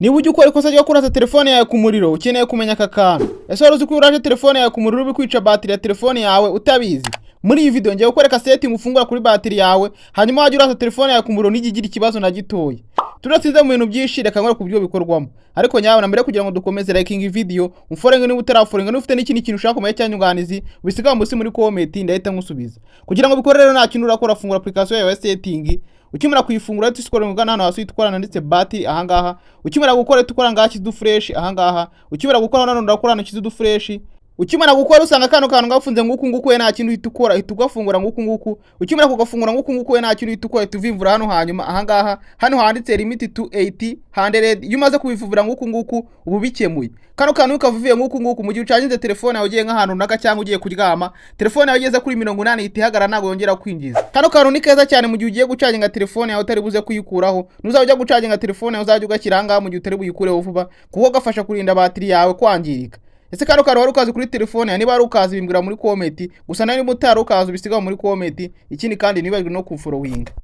Niba ujya ukora ikosa ryo kurasa telefone yawe ku muriro, ukeneye kumenya aka kantu. Ese wari uzi ko iyo uraje telefone yawe ku muriro uri kwica batiri ya telefone yawe utabizi? Muri iyi video ngiye kukwereka setting ufungura kuri batiri yawe, hanyuma wajya urasa telefone yawe ku muriro ntigire ikibazo na gitoya. Tudatsinze mu bintu byinshi, reka nkore ku buryo bikorwamo. Ariko nyabona mbere kugira ngo dukomeze, liking video, umfollowinge niba utarafollowinga. Niba ufite n'ikindi kintu ushaka kumenya cyangwa inyunganizi, ubisiga munsi muri comment, ndahita nkusubiza. Kugira ngo bikore rero, nta kintu urakora, fungura application yawe ya setting. Ukimara kuyifungura, uhita uscrollinga ugana hano hasi, uhita ukora handitse batiri ahangaha. Ukimara gukora, uhita ukora ngaha kidu flèche ahangaha. Ukimara gukora nanone, urakora hano kidu flèche. Ukimara gukora, usanga kano kantu gafunze nguku nguku. We nta kintu uhita ukora, uhita ugafungura nguku nguku. Ukimara kugafungura nguku nguku, we nta kintu uhita ukora, uhita uvivura hano. Hanyuma ahangaha hano handitse limit to 800. Iyo umaze kubivuvura nguku nguku, ubu bikemuye kano kantu ukavuye nguku nguku. Mu gihe ucaginze telefone yawe ugiye nk'ahantu runaka cyangwa ugiye kuryama, telefone yawe igeze kuri 80 ihita ihagarara, ntabwo yongera kwinjiza. Kano kantu ni keza cyane mu gihe ugiye gucaginga telefone yawe utari buze kuyikuraho. Nuzajya ujya gucaginga telefone yawe, uzajya ugashyira ahangaha mu gihe utari buyikureho vuba, kuko gafasha kurinda batiri yawe kwangirika. Ese kano kantu wari ukazi kuri telefone yawe? Niba wari ukazi, bimbwira muri comment. Gusa nawe niba utari ukazi, ubisiga muri comment. Ikindi kandi, ntibibagirwe no kufollowinga.